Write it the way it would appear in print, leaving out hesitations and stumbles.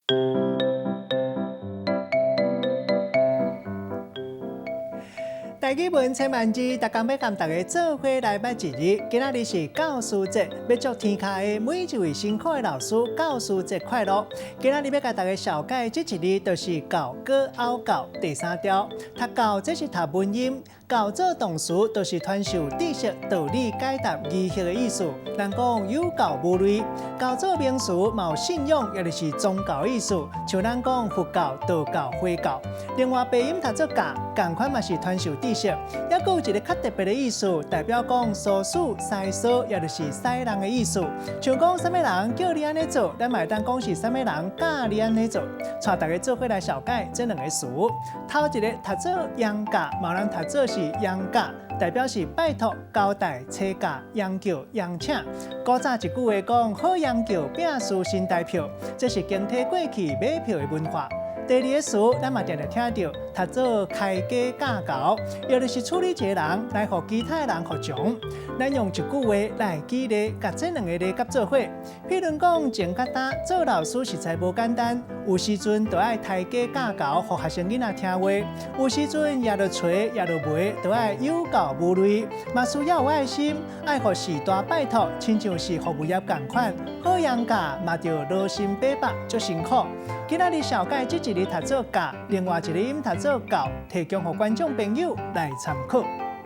台語文千萬字，逐工欲佮大家做伙來捌一字。今仔日是教師節，欲祝天下的每一位辛苦的老師教師節快樂。今仔日欲共大家紹介這一字，就是教閣拗教第三調。讀教這是讀文音，教做動詞，就是傳授知識、道理、解答疑惑的意思。人講有教無類，教做名詞，嘛有信仰，抑就是宗教意思。像咱講佛教、道教、回教。另外，白音讀做教，仝款嘛是傳授知識。抑閣有一个較特別的意思，代表講唆使、使唆，抑就是使人的意思。像講啥物人叫你按呢做，咱嘛會當講是啥物人教你按呢做。帶大家做伙來紹介這兩个詞。頭一个讀做央教，嘛有人讀做是央教，代表是拜託、交代、請教、央叫、央請。古早一句話講，好央轎，摒輸新台票，這是經體過去買票的文化。第二个詞，咱嘛定定聽著，讀做開雞教猴，抑就是處理一个人來予其他的人服從。咱用一句話來舉例，共這兩个字結做伙。譬如講，前較今做老師實在無簡單，有時陣就愛刣雞教猴，予學生囡仔聽話；有時陣也著揣，也著賣，就愛有教無類，嘛需要有愛心，愛予序大拜託，親像是服務業仝款，好養教嘛著勞心百百，足辛苦。今仔日紹介這一字讀做教，另外一个音讀做教，提供予觀眾朋友來參考。